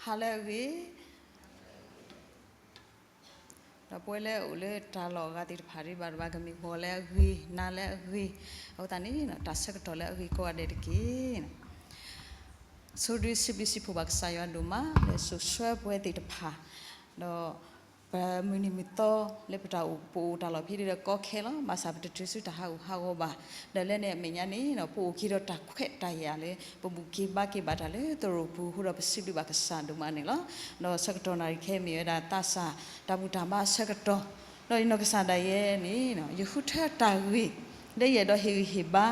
ဟါလၢအဂ့ၤ, ဒီးပဝဲလၢအအိၣ်လၢတၢ်လီၢ်အဂၤသ့ၣ်တဖၣ်ဒံးဘၣ်တဘၣ် ကမ့ၢ်ဂီၤလၢအဂ့ၤ, နၤလၢအဂ့ၤ, အဃိသတးန့ၣ် တၢ်ဆၢကတီၢ်လၢအဂ့ၤကိးဂၤဒဲးတက့ၢ်. ဆိဒုးစံးဘျုးစံးဖှိၣ်ဘၣ်ကစၢ်ယွၤဒိၣ်မး လၢစိာ်ဆှၢပဝဲသ့ၣ်တဖၣ်, ဒီး ပမုၢ်နံၤမုၢ်သီလၢပတၢ်အိၣ် ပအိၣ်တၢ်လီၢ်ဖဲဒၣ်ဒီးကီခဲလီၤ. ဘၣ်ဆၣ်ပတတုၤဆူတၢ်ဟးဂူာ်ဟးဂီၤဘၣ်. ဒီးလၢန့ၣ်အမဲာ်ညါန့ၣ် ပအိၣ်က့ၤဒီးတၢ်ခွဲးတၢ်ယာ်လၢ ပဘူၣ်က့ၤဘါက့ၤဘၣ်တၢ်လၢသရိာ်ပူၤအဃိဒီး ပစံးဘျုးဘၣ်ကစၢ်ဒိၣ်မးန့ၣ်လီၤ. ဒီးဆၢကတီၢ်နၣ်ရံၣ်ခဲအံၤမ့ၢ်ဝဲဒၣ်သးစၢ်တၢ်ဘူၣ်တၢ်ဘါအဆၢကတီၢ်, ဒီးယနီၢ်ကစၢ်ဒၣ်ယဲန့ၣ် ယဃုထၢတၢ်ဂ့ၢ် လၢယအဲၣ်ဒိးဟ့ၣ်ဂံၢ်ဟ့ၣ်ဘါ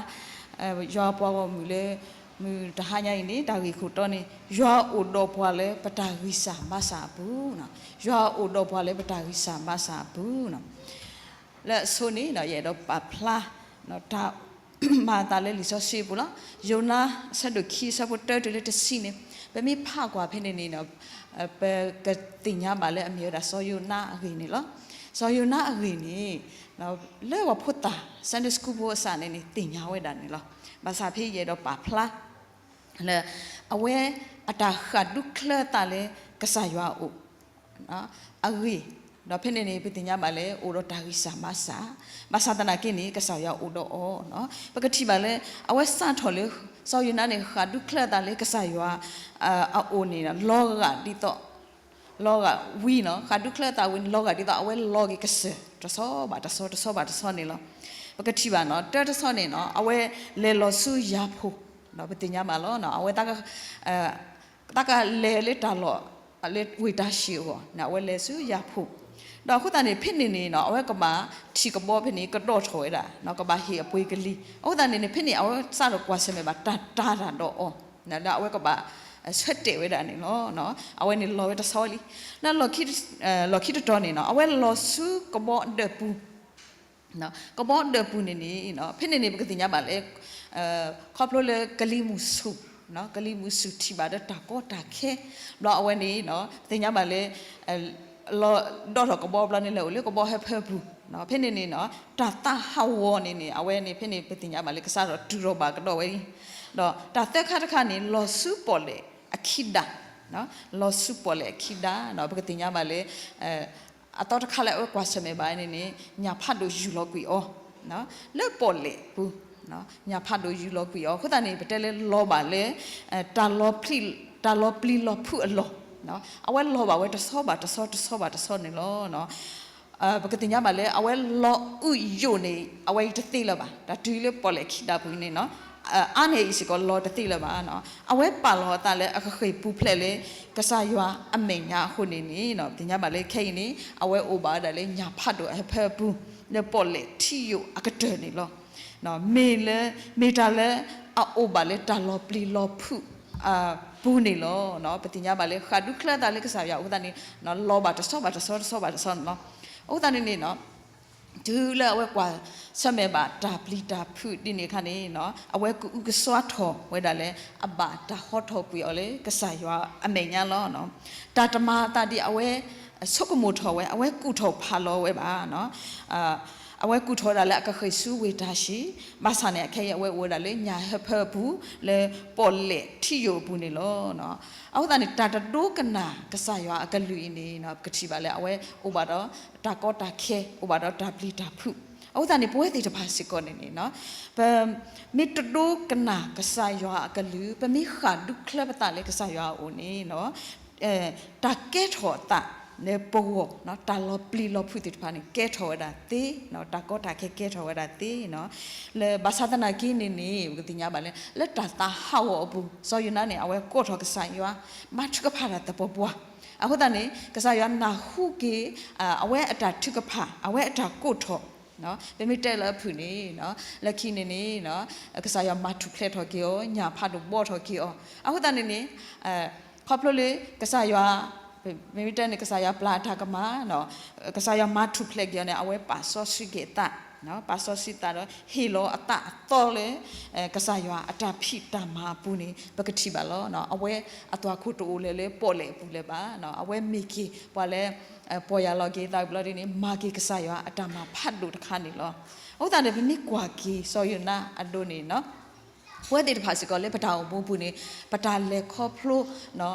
ယွၤအပှၤဂီၢ်မုၢ်လၢ မုၢ်တဟါညါအံၤန့ၣ် တၢ်ဂ့ၢ်ခိၣ်တီန့ၣ် ယွၤအိၣ်ဒီးပှၤလၢပတၢ်ဂံၢ်စၢ်ဘါစၢ်အပူၤ, ယွၤအိၣ်ဒီးပှၤလၢပတၢ်ဂံၢ်စၢ်ဘါစၢ်အပူၤ. လၢအဆိန့ၣ် ယအဲၣ်ဒိးပာ်ဖျါ တၢ်မၤအသးလၢလံာ်စီဆှံအပူၤလီၤ. ယိၤနါ အဆၢဒိၣ်ခံ အဆၢဖိတၢတုၤလၢတဆံန့ၣ် ပမ့ၢ်ဖးကွၢ်ဖဲန့ၣ်န့ၣ် ပကသ့ၣ်ညါဘၣ်လၢအမ့ၢ်ဝဲဒၣ်စီၤယိၤနါအဂ့ၢ်န့ၣ်လီၤ. စီၤယိၤနါအဂ့ၢ်န့ၣ် လၢပှၤဖိသၣ် Sunday School ဖိအစးန့ၣ်န့ၣ် သ့ၣ်ညါဝဲဒၣ်န့ၣ်လီၤ. ဘၣ်ဆၣ်ဖဲယအဲၣ်ဒိးပာ်ဖျါ လၢ အဝဲအတၢ်ဃၣ်ဒူချၢအသးလၢကစၢ်ယွၤအအိၣ် အဂ့ၢ်, ဒီးဖဲန့ၣ်န့ၣ် ပသ့ၣ်ညါဘၣ်လၢအိၣ်ဒီးတၢ်ဂံၢ်စၢ်ဘါစၢ်, ဘၣ်ဆၣ်သနာ်က့န့ၣ် ကစၢ်ယွၤအိၣ်ဒီးအီၤ, ပကထံၣ်ဘၣ်လၢ အဝဲစးထီၣ်လၢ စီၤယိၤနါန့ၣ် ဃၣ်ဒူချၢအသးလၢကစၢ်ယွၤ အအိၣ်န့ၣ် လီၤဂာ်ဒ်သိး လီၤဂာ်ဝံၤနီၤ ဃၣ်ဒူချၢအသးဝံၤန့ၣ် လီၤဂာ်ဒ်သိး အဝဲလီၤက့ၤကစၢၢ် တဆီဘၣ်တဆီ တဆီဘၣ်တဆီန့ၣ်လီၤ. ပကထံၣ်ဘၣ်နီၤ တၢတဆီန့ၣ်နီၤ အဝဲလဲၤလီၤဆူယၤဖိၣ်, ပသ့ၣ်ညါဘၣ်လီၤ အဝဲ တၢ်ကလဲၤလၢတၢ်လီၢ် လၢဝ့ၢ်တၢ်ၡံၣ်အဂီၢ်န့ၣ် အဝဲလဲၤဆူယၤဖိၣ်, ဒီးအဃိသတးန့ၣ် ဖဲန့ၣ်န့ၣ်နီၤ အဝဲကဘၣ်ထံၣ်ကဘီဖဲန့ၣ် ကဒီၣ်ထီၣ်ဝဲဒၣ် ကဘၣ်ဟ့ၣ်အပှ့ၤကလံၤ, အဃိသတးန့ၣ်န့ၣ် ဖဲန့ၣ် အဝဲစးထီၣ်ကွၢ်ဆၢၣ်မဲာ်ဘၣ်တၢ်တာ်တၢ်ဒီးအီၤ လၢအဝဲကဘၣ် ဆၢတဲာ်ဝဲဒၣ်န့ၣ်လီၤ. အဝဲန့ၣ်လီၤဝဲတဆီလံ. လၢ လီၢ်ခံတတီၤန့ၣ်နီၤ အဝဲလီၤဆူကဘီဒၢးပူၤ ကဘီဒၢးပူၤန့ၣ်န့ၣ် ဖဲန့ၣ်န့ၣ် ပကသ့ၣ်ညါဘၣ်လၢ ခီဖျိလၢကလံၤမုၢ်ဆူၣ်, ကလံၤမုၢ်ဆူၣ်ထံၣ်ဘၣ်ဒီးတၢ်ကီတၢ်ခဲ, ဘျီအဝဲန့ၣ် ပသ့ၣ်ညါဘၣ်လၢ လီၤဒီၣ်ထီၣ်ကဘီဘျီန့ၣ်လဲၤအိၣ်လၢကဘီဟၢဖၢပူၤ, ဖဲန့ၣ်န့ၣ် တၢ်သးဟးဂီၤန့ၣ်န့ၣ် အဝဲန့ၣ် ဖဲန့ၣ် ပသ့ၣ်ညါဘၣ်လၢကစးထီၣ်တုၤထီၣ်ဘၣ်ကဒီးဝဲလံ. ဒီးတၢ်သၢခါတခါန့ၣ် လီၤဆူပီၣ်လဲၣ်အခံဒၣ်, လီၤဆူပီၣ်လဲၣ်အခံဒၣ် ပကသ့ၣ်ညါဘၣ်လၢ အသီတခါလၢအဝဲကွၢ်ဆၢၣ်မဲာ်ဘၣ်န့ၣ်န့ၣ် ညၣ်ဖးဒိၣ်ယူၢ်လီၤကွံာ်အီၤ လၢပီၣ်လဲၣ်ပူၤ, ညၣ်ဖးဒိၣ်ယူၢ်လီၤကွံာ်အီၤ အဃိသတးန့ၣ် ပတဲလၢလီၤဘၣ်လၢ တၢ်လီၤပျံၤလီၤဖုးအလီၢ်, အဝဲလီၤဘၣ်ဝဲတဆီဘၣ်တဆီ တဆီဘၣ်တဆီန့ၣ်လီၤ. ပကသ့ၣ်ညါဘၣ်လၢ အဝဲလီၤအုးယိာ်န့ၣ် အဝဲအံၤတသ့လၢၤဘၣ်, တၢ်တုၤလၢပီၣ်လဲၣ်ခံဒၣ်ပူၤန့ၣ် အါန့ၢ်အံၤစ့ၢ်ကီးလီၤတသ့လၢၤဘၣ်. အဝဲပာ်လီၤအသးလၢအကဃ့ၢ်ပူၤဖျဲးလၢ ကစၢ်ယွၤအမဲာ်ညါအဃိန့ၣ်န့ၣ် ပသ့ၣ်ညါဘၣ်လၢခဲအံၤန့ၣ် အဝဲအိၣ်ဘၣ်ဝဲဒၣ်လၢညၣ်ဖးဒိၣ်အဟၢဖၢပူၤ လၢပီၣ်လဲၣ်ထံယိာ်အကတၢၢ်န့ၣ်လီၤ. မ့ၢ်လၢ မ့ၢ်တၢ်လၢအအိၣ်ဘၣ်လၢတၢ်လီၤပျံၤလီၤဖုး ပူၤန့ၣ်လီၤ. ပသ့ၣ်ညါဘၣ်လၢ ဃၣ်ဒူချၢသးလၢကစၢ်ယွၤအဃိသတးန့ၣ် လီၤဘၣ်တဆီဘၣ်တဆီ တဆီဘၣ်တဆီန့ၣ်လီၤ. အဃိသတးန့ၣ်န့ၣ် တုၤလၢအဝဲကွၢ်ဆၢၣ်မဲာ်ဘၣ်တၢ်ပျံၤတၢ်ဖုးဒ်န့ၣ်အခါန့ၣ် အဝဲကအုကစွါထီၣ်ဝဲဒၣ်လၢ အဘၣ်တၢ်ဟီထီၣ်ကွံာ်အီၤလၢကစၢ်ယွၤအမဲာ်ညါလီၤ. တၢ်တမၤအသးဒ်အဝဲဆိကမိၣ်ထီၣ်ဝဲ အဝဲကူၣ်ထီၣ်ဖးလီၤဝဲဘၣ်. အဝဲကူၣ်ထီၣ်ဝဲဒၣ်လၢအကဃ့ၢ်ဆူဝ့ၢ်တၢ်ၡံၣ်, ဘၣ်ဆၣ်န့ၣ် အခဲအံၤအဝဲအိၣ်ဝဲဒၣ်လၢညၣ်ဟၢဖၢပူၤ လၢပီၣ်လဲၣ်ထံယိာ်အပူၤန့ၣ်လီၤ. အဃိသတးန့ၣ် တၢ်တဒိကနၣ်ကစၢ်ယွၤအကလုၢ်အံၤန့ၣ် ပကထံၣ်ဘၣ်လၢအဝဲအိၣ်ဘၣ်ဒီး တၢ်ကီတၢ်ခဲ အိၣ်ဘၣ်ဒီးတၢ်ပျံၤတၢ်ဖုး. အဃိသတးန့ၣ် ပဝဲသ့ၣ်တဖၣ်စ့ၢ်ကီးန့ၣ်န့ၣ် ပမ့ၢ်တဒိကနၣ်ကစၢ်ယွၤအကလုၢ်, ပမ့ၢ်ဃၣ်ဒူချၢပသးလၢကစၢ်ယွၤအအိၣ်န့ၣ် တၢ်ကဲထီၣ်အသးလၢပဂီၢ် တၢ်လီၤပျံၤလီၤဖုးသ့ၣ်တဖၣ်န့ၣ် ကဲထီၣ်ဝဲဒၣ်သ့, တၢ်ကီတၢ်ခဲကဲထီၣ်ဝဲဒၣ်သ့. လၢဘၣ်ဆၣ်သနာ်က့န့ၣ်န့ၣ် ပကသ့ၣ်ညါဘၣ်လၢ လၢတၢ်သးဟးဂီၤအပူၤ စီၤယိၤနါန့ၣ် အဝဲကိးထီၣ်ကစၢ်ယွၤ မၤထုကဖၣ်တၢ်သပှၢ်ပှၢ်. အဃိသတးန့ၣ် ကစၢ်ယွၤနၢ်ဟူက့ၤ အဝဲအတၢ်ထုကဖၣ် အဝဲအတၢ်ကိးထီၣ် ပမ့ၢ်တဲလၢအဖုၣ်န့ၣ် လၢခံန့ၣ်န့ၣ် ကစၢ်ယွၤမၤထူၣ်ဖျဲးထီၣ်က့ၤအီၤ, ညၣ်ဖးဒိၣ်ဘီထီၣ်က့ၤအီၤ. အဃိသတးန့ၣ်န့ၣ် ခီဖျိလၢကစၢ်ယွၤ မ့မ့ၢ်တဲန့ၣ် ကစၢ်ယွၤပျၢ်အတၢ်ကမၣ် ကစၢ်ယွၤမၤထူၣ်ဖျဲးက့ၤအီၤန့ၣ် အဝဲပာ်စီဆှံက့ၤအသး, ပာ်စီဆှံသးဒီး ဟ့ၣ်လီၤအသးအသီလၢ ကစၢ်ယွၤအတၢ်ဖံးတၢ်မၤအပူၤန့ၣ် ပကထံၣ်ဘၣ်လီၤ. အဝဲအသွၣ်ခိၣ်တအိၣ်လၢၤလၢပီၣ်လဲၣ်အပူၤလၢၤဘၣ်. အဝဲမ့ၢ်က့ၤပှၤလၢ ပီၢ်ယၢ်လီၤက့ၤအသးဘျီဒ်န့ၣ် မၤက့ၤကစၢ်ယွၤအတၢ်မၤဖးဒိၣ်တခါန့ၣ်လီၤ. အဃိသတးန့ၣ် ပမ့ၢ်ကွၢ်က့ၤစီၤယိၤနါအဒိန့ၣ် ပဝဲသ့ၣ်တဖၣ်စ့ၢ်ကီးလၢပတၢ်အိၣ်မူပူၤန့ၣ် ပတၢ်လဲၤခီဖျိ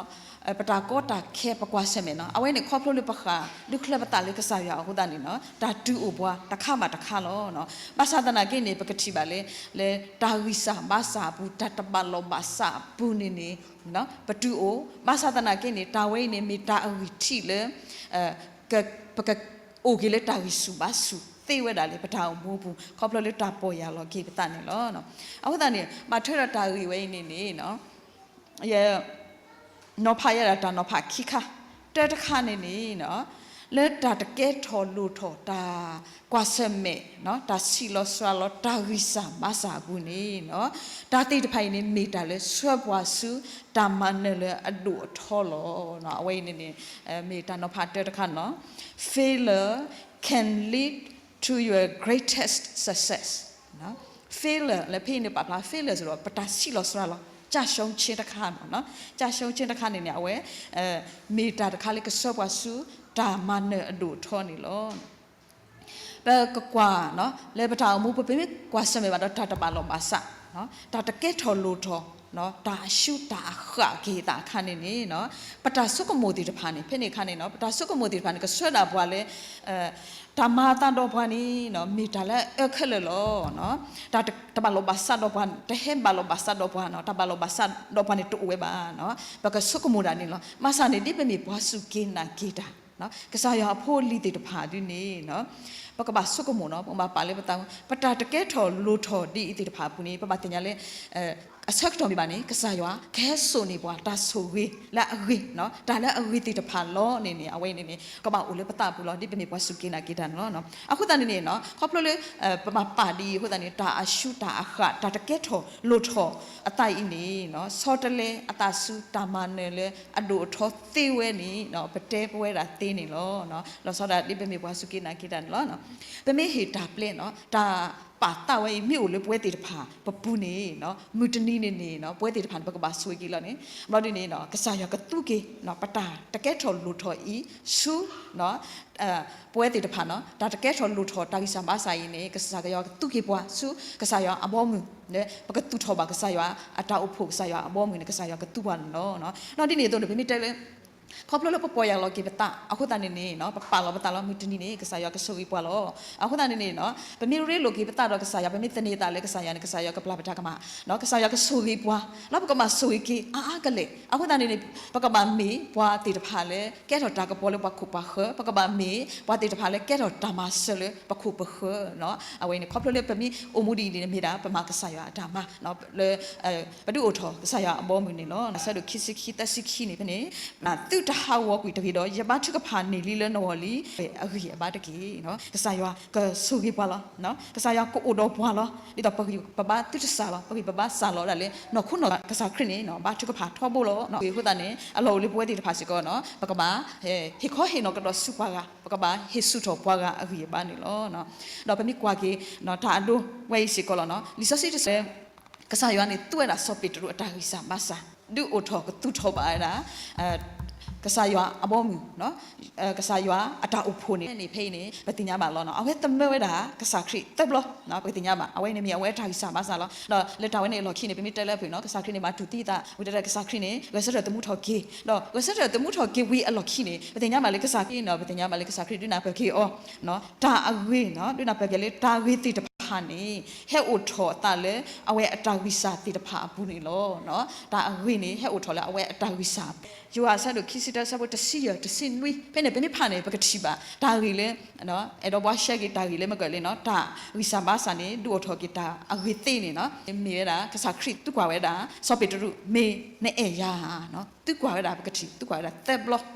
ပတၢ်ကီတၢ်ခဲ ပကွၢ်ဆၢၣ်မဲာ်နီၤ အဝဲန့ၣ်ခီဖျိလၢပဃၣ်ဒုးချၢပသးလၢကစၢ်ယွၤအဃိသတးန့ၣ်နီၤ တၢ်တုၤအိၣ်ပှၤတခါဘၣ်တခါလီၤ. ဘၣ်ဆၣ်သနာ်က့န့ၣ် ပကထံၣ်ဘၣ်လၢ လၢတၢ်ဂံၢ်စၢ်ဘါစၢ်အပူၤ တၢ်တဘၣ်လိာ်ဘၣ်စးအပူၤန့ၣ်န့ၣ် ပတုၤအိၣ် ဘၣ်ဆၣ်သနာ်က့န့ၣ် တၢ်ဝဲအံၤန့ၣ်မ့ၢ်တၢ်အဂံၢ်ထံးလၢ ပကအိၣ်က့ၤလၢတၢ်ဂံၢ်ဆူၣ်ဘါဆူၣ်သ့ဝဲဒၣ်လၢပတၢ်အိၣ်မူပူၤ ခီဖျိလၢတၢ်ပီၢ်ယၢ်လီၤက့ၤပသးန့ၣ်လီၤ. အဃိသတးန့ၣ် ဘၣ်ထွဲဒီးတၢ်ဂ့ၢ်ဝဲအံၤန့ၣ်န့ၣ် ယ နီၤဖးယဲဒၣ်တၢ်နီၤဖးခံခါ, တၢတခါန့ၣ်န့ၣ် လၢတၢ်တကဲထီၣ်လိၣ်ထီၣ်တၢ်ကွၢ်ဆၢၣ်မဲာ် တၢ်ဆံးလီၤစှၤလီၤ တၢ်ဂံၢ်စၢ်ဘါစၢ်အပူၤန့ၣ် တၢ်သ့ၣ်တဖၣ်အံၤန့ၣ် မ့ၢ်တၢ်လၢဆှၢပှၤဆူတၢ်မၤနၢၤလၢအဒိၣ်အထီလီၤ. အဝဲအံၤန့ၣ်န့ၣ် မ့ၢ်တၢ်နီၤဖးတၢတခါနီၤ Failure can lead to your greatest success. Failure လၢဖဲအံၤန့ၣ်ပာ်ဖျါ failure စ့ၢ်ကီး ပတၢ်ဆံးလီၤစှၤလီၤ ကျဆုံးခြင်း တခါနီၤ, ကျဆုံးခြင်း တခါန့ၣ်န့ၣ် အဝဲ မ့ၢ်တၢ်တခါလၢကဆှၢပှၤဆူတၢ်မၤနၢၤအဒိၣ်အထီန့ၣ်လီၤ. ပကကွၢ် လၢပတၢ်အိၣ်မူပူၤ ပမ့ၢ်ကွၢ်ဆၢၣ်မဲာ်ဘၣ်ဒီးတၢ်တဘၣ်လိာ်ဘၣ်စး, တၢ်တကဲထီၣ်လိၣ်ထီၣ်, တၢ်အရှုံးတၢ်အဃးက့ၤသးအခါန့ၣ်န့ၣ် ပတၢ်ဆိကမိၣ်သ့ၣ်တဖၣ်န့ၣ် ဖဲန့ၣ်အခါန့ၣ် ပတၢ်ဆိကမိၣ်သ့ၣ်တဖၣ်န့ၣ် ကဆှၢဒၣ်ပှၤလၢ တၢ်မၤအသးဒီးပှၤန့ၣ် မ့ၢ်တၢ်လၢအအၢခဲလၢာ်လီၤ. တၢ်တဘၣ်လိာ်ဘၣ်စးဒီးပှၤ, တဟဲဘၣ်လိာ်ဘၣ်စးဒီးပှၤ, တၢ်ဘၣ်လိာ်ဘၣ်စးဒီးပှၤန့ၣ်တအိၣ်ဝဲဘၣ်. ပကဆိကမိၣ်ဒၣ်န့ၣ်လီၤ. ဘၣ်ဆၣ်န့ၣ် ဒ်ပမ့ၢ်ပှၤစူၢ်က့ၤနာ်က့ၤတၢ် ကစၢ်ယွၤအဖိအလံၤသ့ၣ်တဖၣ်ဒ်န့ၣ် ပကဘၣ်ဆိကမိၣ်နီၤ, ပကဘၣ်ပာ်လၢပသး, ပတၢ်တကဲထီၣ်လိၣ်ထီၣ်ဒ်အံၤသ့ၣ်တဖၣ်အပူၤန့ၣ် ပဘၣ်သ့ၣ်ညါလၢ အဆၢကတီၢ်မ့ၢ်ဘၣ်န့ၣ် ကစၢ်ယွၤကဟဲစိာ်န့ၢ်ပှၤတၢ်ဆိၣ်ဂ့ၤလၢအဂ့ၤ, တၢ်လၢအဂ့ၤသ့ၣ်တဖၣ်လီၤန့ၣ်န့ၣ် အဝဲအံၤန့ၣ်န့ၣ် ကဘၣ်အိၣ်လၢပသးပူၤလီၤ. ဒ်ပမ့ၢ်ပှၤစူၢ်က့ၤနာ်က့ၤတၢ်န့ၣ်လီၤ. အဃိသတးန့ၣ်န့ၣ် ခီဖျိလၢ ပဘၣ်ပာ်ဒ်အံၤအဃိသတးန့ၣ် တၢ်အရှုံးတၢ်အဃး တၢ်တကဲထီၣ်လိၣ်ထီၣ်အသးအံၤန့ၣ် ဆီတလဲအသးဆူတၢ်မၤနၢၤလၢအဒိၣ်အထီသ့ဝဲန့ၣ် ပတဲပဝဲဒၣ်သ့န့ၣ်လီၤ. လီၤဆီဒၣ်ဒ်ပမ့ၢ်ပှၤစူၢ်က့ၤနာ်က့ၤတၢ်န့ၣ်လီၤ. ပမ့ၢ်ဟ့ၣ်တၢ်ပျဲနီၤ, တၢ်ပာ်သးဝဲအံၤ မ့ၢ်အိၣ်လၢပဝဲသ့ၣ်တဖၣ်ပပူၤန့ၣ် မုၢ်တနံၤန့ၣ်န့ၣ် ပဝဲသ့ၣ်တဖၣ်န့ၣ် ပကဘၣ်ဆိၣ်ဂ့ၤက့ၤလီၤန့ၣ်, ဘျီဒ်န့ၣ် ကစၢ်ယွၤကသူက့ၤ ပတၢ်တကဲထီၣ်လိၣ်ထီၣ်အံၤ ဆူ ပဝဲသ့ၣ်တဖၣ်နီၤ, တၢ်တကဲထီၣ်လိၣ်ထီၣ် တၢ်ဂံၢ်စၢ်ဘါစၢ်အံၤန့ၣ် ကစၢ်ယွၤကသူက့ၤပှၤဆူ ကစၢ်ယွၤအဘီအမုၢ်, ပကသူၣ်ထီၣ်ဘၣ်ကစၢ်ယွၤအတၢ်အိၣ်ဖှိၣ် ကစၢ်ယွၤအဘီအမုၢ်န့ၣ် ကစၢ်ယွၤကသူပှၤန့ၣ်လီၤ. ဒီးဒ်န့ၣ်အသိးန့ၣ် ပမ့ၢ်တဲလၢ ခီဖျိလၢပပီၢ်ယၢ်လီၤက့ၤပသးအဃိသတးန့ၣ်န့ၣ် ပပာ်လီၤပသးလီၤ မုၢ်တနံၤန့ၣ် ကစၢ်ယွၤကဆိၣ်ဂ့ၤပှၤလီၤ. အဃိသတးန့ၣ်န့ၣ် ပမ့ၢ်ရ့လိာ်က့ၤပသးဒီးကစၢ်ယွၤ ပမ့ၢ်သန့ၤသးလၢကစၢ်ယွၤန့ၣ် ကစၢ်ယွၤကပျၢ်ပတၢ်ကမၣ်, ကစၢ်ယွၤကဆိၣ်ဂ့ၤပှၤ, ဒီးပကဘၣ်ဆိၣ်ဂ့ၤက့ၤအါအါကလဲာ်. အဃိသတးန့ၣ်န့ၣ် ပကဘၣ်မ့ၢ်ပှၤသ့ၣ်တဖၣ်လၢ ကဲထီၣ်တၢ်ကပီၤလၢပှၤခိၣ်ပှၤဃၢၤ, ပကဘၣ်မ့ၢ်ပှၤသ့ၣ်တဖၣ်လၢကဲထီၣ်တၢ်မၤစၢၤလၢပခိၣ်ပဃၢၤ. အဝဲန့ၣ် ခီဖျိလၢပမ့ၢ်အိၣ်မူဒ်အံၤန့ၣ် မ့ၢ်ဒၣ်ပမၤကစၢ်ယွၤအတၢ်မၤ လၢ ပဒုးအိၣ်ထီၣ်ကစၢ်ယွၤအဘီအမုၢ်န့ၣ်လီၤ. ဆၢဒိၣ်ခံဆံခံ သၢဆံခံန့ၣ်ဖဲန့ၣ် သုတဟးဂီၤကွံာ်တဂ့ၤဒီး ယဘါထုကဖၣ်န့ၢ်လံလၢနဂီၢ်လံ အဂံၢ်အဘါတက့ၢ်. ကစၢ်ယွၤကဆိၣ်ဂ့ၤပှၤလီၤ. ကစၢ်ယွၤကအိၣ်ဒီးပှၤလီၤ. ဒ်သိးပဂံၢ်ပဘါသုတစၢ်လီၤ. ပဂံၢ်ပဘါစၢ်လီၤဒၣ်လၢ နီၢ်ခိနီၢ်သး ကစၢ်ခရံာ်န့ၣ် ဘါထုကဖၣ်ထီဘိလီၤ. အဃိသတးန့ၣ် အလီၢ်အိၣ်လၢပဝဲသ့ၣ်တဖၣ်စ့ၢ်ကီး ပကဘၣ် ဟ့ၣ်ခီဟ့ၣ်နီၤကဒီးဆူပှၤဂၤ, ပကဘၣ်ဟ့ၣ်ဆူၣ်ထီၣ်ပှၤဂၤအဂံၢ်အဘါန့ၣ်လီၤ. ဒီးပမ့ၢ်ကွၢ်က့ၤ တၢ်အဒိဝဲအံၤစ့ၢ်ကီးလီၤ. လံာ်စီဆှံတဆၢ ကစၢ်ယွၤန့ၣ် သူဝဲဒၣ်စီၤပ့းတရူးအတၢ်ဂံၢ်စၢ်ဘါစၢ်, ဒုးအိၣ်ထီၣ်ကသူၣ်ထီၣ်ဘၣ်ဝဲဒၣ် ကစၢ်ယွၤအဘီအမုၢ်, ကစၢ်ယွၤအတၢ်အိၣ်ဖှိၣ်န့ၣ် ဖဲအံၤန့ၣ် ပသ့ၣ်ညါဘၣ်လီၤ. အဝဲသမၢဝဲဒၣ်ကစၢ်ခရံာ်သၢဘျီ, ပသ့ၣ်ညါဘၣ် အဝဲန့ၣ်မ့ၢ်အဝဲအတၢ်ဂံၢ်စၢ်ဘါစၢ်လီၤ. ဒီးလၢတၢ်ဝဲန့ၣ်အလီၢ်ခံန့ၣ် ပမ့ၢ်တဲလၢအပူၤနီၤ ကစၢ်ခရံာ်န့ၣ် ဘၣ်တူၢ်သံအသး ဝံၤတဲလၢကစၢ်ခရံာ်န့ၣ် ဂဲၤဆၢထၢၣ်သမူထီၣ်က့ၤ, ဒီးဂဲၤဆၢထၢၣ်သမူထီၣ်က့ၤဝံၤအလီၢ်ခံန့ၣ် ပသ့ၣ်ညါဘၣ်လၢကစၢ်ခရံာ်နီၤ ပသ့ၣ်ညါဘၣ်လၢကစၢ်ခရံာ်ဒုးနၢ်ပၢၢ်က့ၤအီၤ တၢ်အဂ့ၤနီၤ ဒုးနၢ်ပၢၢ်က့ၤလၢတၢ်ဂ့ၤသ့ၣ်တဖၣ်န့ၣ် ဟဲအိၣ်ထီၣ်အသးလၢ အဝဲအတၢ်ဂံၢ်စၢ်သ့ၣ်တဖၣ်အပူၤန့ၣ်လီၤ. တၢ်အဂ့ၤန့ၣ် ဟဲအိၣ်ထီၣ်လၢအဝဲအတၢ်ဂံၢ်စၢ် ယိၤဟၣ်အဆၢဒိၣ်ခံဆံတၢ အဆၢဖိတဆံယဲၢ် တဆံနွံ ဖဲန့ၣ် ပမ့ၢ်ဖးန့ၣ် ပကထံၣ်ဘၣ် တၢ်ဂ့ၢ်လၢ အဲၣ်ဒိးဘှါရှဲက့ၤတၢ်ဂ့ၢ်လၢမ့ၢ်ကလဲၣ်နီၤ တၢ်ဂံၢ်စၢ်ဘါစၢ်န့ၣ် ဒုးအိၣ်ထီၣ်က့ၤတၢ်အဂ့ၤသ့န့ၣ်နီၤ မ့ၢ်ဝဲဒၣ် ကစၢ်ခရံာ်သံကွၢ်ဝဲဒၣ် စီၤပ့းတရူး မ့ၢ်နအဲၣ်ယၤဧါ သံကွၢ်ဝဲဒၣ် ပကထံၣ် သံကွၢ်ဝဲဒၣ်သၢဘျီ,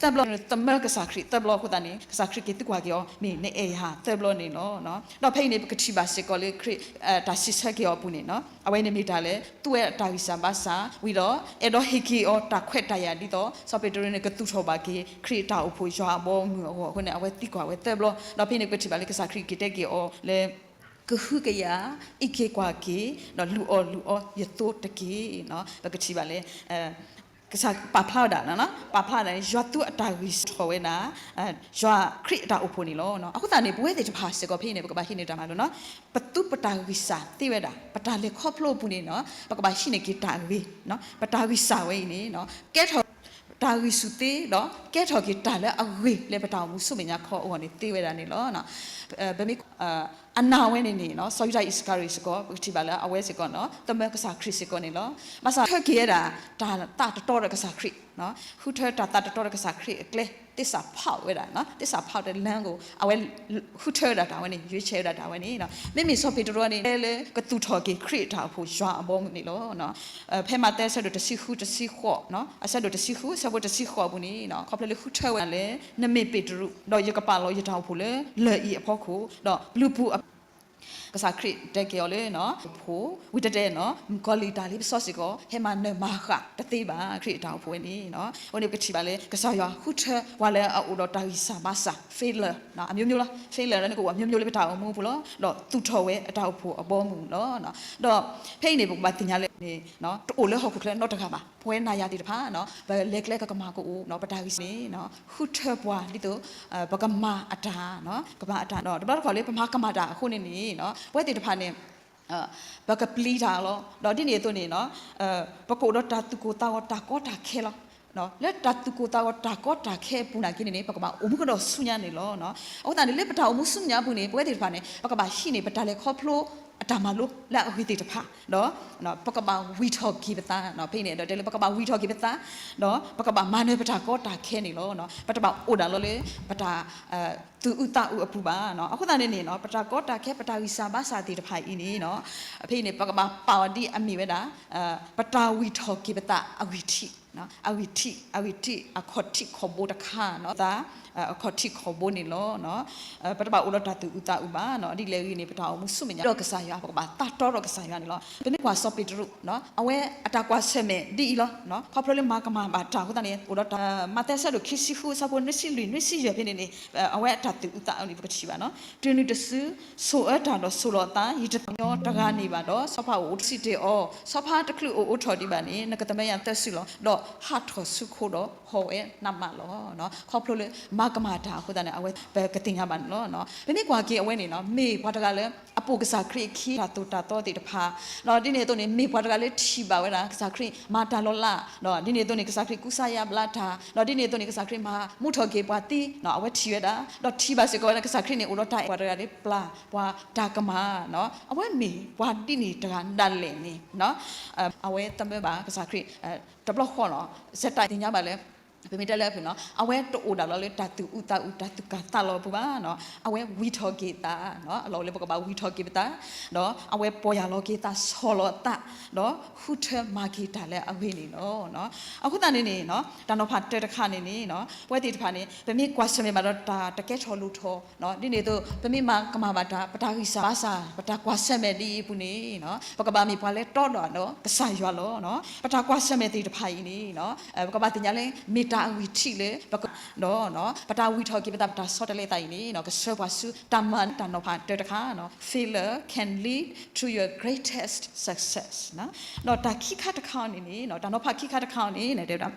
သၢဘျီ သမၢကစၢ်ခရံာ်သၢဘျီအဃိသတးန့ၣ် ကစၢ်ခရံာ်က့ၤသံကွၢ်က့ၤအီၤ မ့ၢ်နအဲၣ်ယၤသၢဘျီန့ၣ်လီၤ. ဒီးဖဲအံၤန့ၣ် ပကထံၣ်ဘၣ်စ့ၢ်ကီးလၢခရံာ် တၢ်စံးဆၢက့ၤအီၤအပူၤန့ၣ်နီၤ အဝဲန့ၣ်မ့ၢ်တၢ်လၢ သူဝဲအတၢ်ဂံၢ်စၢ်ဘါစၢ် ဝံၤဒီး အဲၣ်ဒိးဟ့ၣ်က့ၤအီၤတၢ်ခွဲးတၢ်ယာ်ဒ်သိး စီၤပ့းတရူးန့ၣ် ကသူၣ်ထီၣ်ဘၣ်က့ၤ ခရံာ်အတၢ်အိၣ်ဖှိၣ်ယွၤအဘီအမုၢ်အဂီၢ်အဃိန့ၣ် အဝဲသံကွၢ်ဝဲသၢဘျီ ဒီးဖဲန့ၣ်ပထံၣ်ဘၣ်လၢကစၢ်ခရံာ်က့ၤတဲက့ၤအီၤလၢ ကဟုကယာ် အံးက့ၤကွၢ်က့ၤ ဒီးလုၢ်အီၣ်လုၢ်အီယသိတက့ၢ်. ပကထံၣ်ဘၣ်လၢ ပာ်ဖျါဝဲဒၣ်, ပာ်ဖျါဝဲဒၣ်န့ၣ် ယွၤသူအတၢ်ဂံၢ်စၢ်ထီၣ်ဝဲဒၣ် ယွၤခရံာ်အတၢ်အိၣ်ဖှိၣ်န့ၣ်လီၤ. အဃိသတးန့ၣ် ပဝဲသ့ၣ်တဖၣ်စ့ၢ်ကီး ဖဲအံၤန့ၣ် ပကဘၣ်ဟံးန့ၢ်တၢ်မၤလိနီၤ, ပသူပတၢ်ဂံၢ်စၢ်သ့ဝဲဒၣ် ပတၢ်လဲၤခီဖျိအပူၤန့ၣ်နီၤ ပကဘၣ်ဟံးန့ၢ်က့ၤတၢ်ဂ့ၤ, ပတၢ်ဂံၢ်စၢ်ဝဲအံၤန့ၣ် ကဲထီၣ် တၢ်ဂံၢ်ဆူၣ်သ့ဒီး ကဲထီၣ်က့ၤတၢ်လၢအဂ့ၤလၢပတၢ်အိၣ်မူဆူမဲာ်ညါခီအဂီၢ်န့ၣ် သ့ဝဲဒၣ်န့ၣ်လီၤ. ပမ့ၢ် အနာ်ဝဲန့ၣ်န့ၣ် စီၤယူဒၤအံၣ်စကၤရံၤစ့ၢ်ကီး ပကထံၣ်ဘၣ်လၢအဝဲစ့ၢ်ကီး သမၢကစၢ်ခရံာ်စ့ၢ်ကီးန့ၣ်လီၤ. ဘၣ်ဆၣ် ဟူးထၢက့ၤဝဲဒၣ် တၢ်သးတတီဒီးကစၢ်ခရံာ်, ဟူးထၢတၢ်သးတတီဒီးကစၢ်ခရံာ်အကျဲ သစ္စာဖောက်ဝဲဒၣ်, သစ္စာဖောက်တဲ့လမ်းကို အဝဲ ဟူးထၢဝဲဒၣ်တၢ်ဝဲန့ၣ် ရွေးချယ်ဝဲဒၣ်တၢ်ဝဲန့ၣ်, မ့မ့ၢ်စီၤပ့းတရူးန့ၣ် တဲလၢကသူၣ်ထီၣ်က့ၤခရံာ်အတၢ်အိၣ်ဖှိၣ်ယွၤအဘီအမုၢ်န့ၣ်လီၤ. ဖဲမးသဲအဆၢဒိၣ်တဆံဃု တဆံဃိး, အဆၢဒိၣ်တဆံဃု အဆၢဖိတဆံဃိးအပူၤန့ၣ် ခီဖျိလၢဟူးထၢဝဲဒၣ်လၢ နမ့ၢ်ပ့းတရူး ဒီးယကပာ်လီၤယတၢ်အိၣ်ဖှိၣ်လၢလၢၢ်အံၤအဖီခိၣ်, ဒီးပျုၤပူၤအ ကစၢ်ခရံာ်တဲက့ၤအီၤလၢ ဖိ ဝံၤတဲတဲနီၤ မုၣ်ကီၤလံၢ်တၢ်လ့ပစီစ့ၢ်ကီး ဟဲမၤနၢၤမၤဃၣ်တသ့ဘၣ် ခရံာ်အတၢ်အိၣ်ဖှိၣ်ဝဲန့ၣ်. အဃိန့ၣ် ပကထံၣ်ဘၣ်လၢ ကစၢ်ယွၤဟူးထၢပှၤလၢအအိၣ်ဒီးတၢ်ဂံၢ်စၢ်ဘါစၢ် failure အမျိုးမျိုးလီၤ, failure လၢနကအိၣ်အမျိုးမျိုးလၢပတၢ်အိၣ်မူအပူၤလီၤ, ဒီးသူၣ်ထီၣ်ဝဲအတၢ်အိၣ်ဖှိၣ်အဘီအမုၢ်လီၤ. ဒီးဖဲအံၤန့ၣ် ပကဘၣ်သ့ၣ်ညါလၢန့ၣ် တအိၣ်လၢဟီၣ်ခိၣ်ချၢနီတဂၤဘၣ်, ပဝဲနၤယၤသ့ၣ်တဖၣ် ပလဲၤကျဲကကမၤကအိၣ် ပတၢ်ဂံၢ်စၢ်န့ၣ် ဟူးထၢပှၤဒ်သိး ပကမၤအတၢ်, ကမၤအတၢ် တဘျီတခီၣ်လၢပမၤကမၣ်တၢ်အဃိန့ၣ်န့ၣ် ပဝဲသ့ၣ်တဖၣ်န့ၣ် ပကပျံၤတၢ်လီၤ. ဒီးဒ်န့ၣ်အသိးန့ၣ် ပကအိၣ်ဒီးတၢ်သူၣ်ကိၢ်သးဂီၤ တၢ်ကီတၢ်ခဲလီၤ. လၢတၢ်သူၣ်ကိၢ်သးဂီၤ တၢ်ကီတၢ်ခဲအပူၤနာ်က့န့ၣ်န့ၣ် ပကဘၣ်အိၣ်မူကဒီးဆူညါန့ၣ်လီၤ. အဃိသတးန့ၣ် လၢပတၢ်အိၣ်မူဆူညါအပူၤန့ၣ် ပဝဲသ့ၣ်တဖၣ်န့ၣ် ပကဘၣ်ဟံးန့ၢ် ပတၢ်လဲၤခီဖျိအတၢ်မၤလိလၢအဂ့ၤသ့ၣ်တဖၣ်, ဒီး ပကဘၣ်ဝံၢ်ထီၣ်က့ၤပသး, ဖဲအံၤန့ၣ်ဒီး တဲလၢပကဘၣ်ဝံၢ်ထီၣ်က့ၤပသး, ဒီးပကဘၣ်မၤနၢၤပတၢ်ကီတၢ်ခဲန့ၣ်လီၤ. ပတဘၣ်အိၣ်ဒၣ်လီၤလၢ ပတၢ် သူၣ်အုးသးအုးအပူၤဘၣ်. အဃိသတးန့ၣ်န့ၣ် ပတၢ်ကီတၢ်ခဲ ပတၢ်ဂံၢ်စၢ်ဘါစၢ်သ့ၣ်တဖၣ်အံၤန့ၣ် ဖဲအံၤန့ၣ် ပကဘၣ်ပာ်အီၤဒ်အမ့ၢ်ဝဲဒၣ် ပတၢ်ဝံၢ်ထီၣ်က့ၤပသးအဂံၢ်ထံး, အဂံၢ်ထံး, အဂံၢ်ထံး အခီၣ်ထံးခီၣ်ဘိတခါ, သး အခီၣ်ထံးခီၣ်ဘိန့ၣ်လီၤ. ပတဘၣ်အိၣ်ဒီးတၢ်သူၣ်အုးသးအုးဘၣ်, ဒ်လဲၣ်ဂ့ၤန့ၣ် ပတၢ်အိၣ်မူဆူမဲာ်ညါဒီးကစၢ်ယွၤ ပကဘၣ်သးတီဒီးကစၢ်ယွၤန့ၣ်လီၤ. ပမ့ၢ်ကွၢ်စီၤပ့းတရူး အဝဲအတၢ်ကွၢ်ဆၢၣ်မဲာ်ဒ်အံၤလီၤ. ခီဖျိလၢမၤကမၣ်ဘၣ်တၢ်အဃိသတးန့ၣ် အိၣ်ဒီးတၢ် မးသဲအဆၢဒိၣ်ခံဆံဃု အဆၢဖိနွံဆံလွံၢ် နွံဆံယဲၢ်ဖဲန့ၣ်န့ၣ် အဝဲအတၢ်သူၣ်အုးသးအုးန့ၣ် ပကထံၣ်ဘၣ်နီၤ. တုၤနုၤတစု ဆိၣ်အၢတၢ်ဒီးဆိၣ်လီၤအသး, ယတသးကညီတဂၤန့ၣ်ဘၣ်ဒီး စီၤပၤအိၣ်အိၣ်တစံးတ့ၢ်အီၤ, စီၤပၤတချုးအိၣ်အိၣ်ထီၣ်ဒံးဘၣ်န့ၣ် နကသမၢယၤသၢစုလီၤ. ဒီးဟးထီၣ်ဆူခိဒီးဟီၣ်ဝဲနးမးလီၤ. ခီဖျိလၢမၤကမၣ်တၢ်အဃိသတးန့ၣ် အဝဲပကသ့ၣ်ညါဘၣ်န့ၣ်လီၤ. ပမ့ၢ်ကွၢ်က့ၤအဝဲန့ၣ်နီၤ မ့ၢ်ပှၤတဂၤလၢ အပိာ်ကစၢ်ခရံာ်အခံ တၢ်သိၣ်တၢ်သီသ့ၣ်တဖၣ်, ဒီးဒ်န့ၣ်အသိးန့ၣ် မ့ၢ်ပှၤတဂၤလၢထံၣ်ဘၣ်ဝဲဒၣ် ကစၢ်ခရံာ်မၤတၢ်လီၤလး, ဒီးဒ်န့ၣ်အသိးန့ၣ် ကစၢ်ခရံာ်ကူစါယါဘျါတၢ်, ဒီးဒ်န့ၣ်အသိးန့ၣ် ကစၢ်ခရံာ်မၤမူထီၣ်က့ၤပှၤသံ, အဝဲထံၣ်ဝဲဒၣ်, ဒီးထံၣ်ဘၣ်စ့ၢ်ကီးဝဲဒၣ် ကစၢ်ခရံာ်န့ၣ် အိၣ်ဒီးတၢ်အဲၣ်ပှၤတဂၤလၢပျၢ်ပှၤတၢ်ကမၣ်, အဝဲမ့ၢ်ပှၤဒ်န့ၣ်တဂၤဒၣ်လဲာ်န့ၣ် အဝဲသမၢဘၣ်ကစၢ်ခရံာ် တဘျီဃီနီၤ, စဲးတၢ်သ့ၣ်ညါဘၣ်လၢ ပမ့ၢ်တဲလၢအဖုၣ်နီၤ အဝဲတအိၣ်ဒၣ်လီၤလၢတၢ်သူၣ်အုးသးအုး တၢ်သူၣ်ကၢ်သးလီၤအပူၤဘၣ်နီၤ, အဝဲဝံၢ်ထီၣ်က့ၤသး, အလီၢ်အိၣ်လၢပကဘၣ်ဝံၢ်ထီၣ်က့ၤပသး, ဒီးအဝဲပီၢ်ယၢ်လီၤက့ၤသး ဆီၣ်လီၤသး, ဒီးဃုထၢမၤက့ၤတၢ်လၢအဂ့ၤန့ၣ်လီၤ. အဃိသတးန့ၣ်န့ၣ် တၢ်နီၤဖးတၢတခါန့ၣ်န့ၣ် ပဝဲသ့ၣ်တဖၣ်န့ၣ် ပမ့ၢ်ကွၢ်ဆၢၣ်မဲာ်ဘၣ်ဒီးတၢ်တကဲထီၣ်လိၣ်ထီၣ် ဒ်န့ၣ်အသိး ပမ့ၢ်မၤကမၣ်ဘၣ်တၢ် ပတၢ်ဂံၢ်စၢ်ဘါစၢ် ပတၢ်ကွၢ်ဆၢၣ်မဲာ်ဒ်အံၤအပူၤန့ၣ် ပကဘၣ်မ့ၢ်ပှၤလၢတီဒီးကစၢ်ယွၤလီၤ. ပတၢ်ကွၢ်ဆၢၣ်မဲာ်သ့ၣ်တဖၣ်အံၤန့ၣ် ပကဘၣ်သ့ၣ်ညါလၢ မ့ၢ်တၢ်အဂံၢ်ထံးလၢ ပက ဒီး ပတၢ်ဝံၢ်ထီၣ်က့ၤပသး ပတၢ်ဆီတလဲသးအံၤန့ၣ် ကဆှၢပှၤဆူတၢ်မၤနၢၤ တၢ်နီၤဖးတၢတခါ Failure can lead to your greatest success. ဒီးတၢ်ခံခါတခါအံၤန့ၣ်န့ၣ် တၢ်နီၤဖးခံခါတခါအံၤန့ၣ် တဲဝဲဒၣ်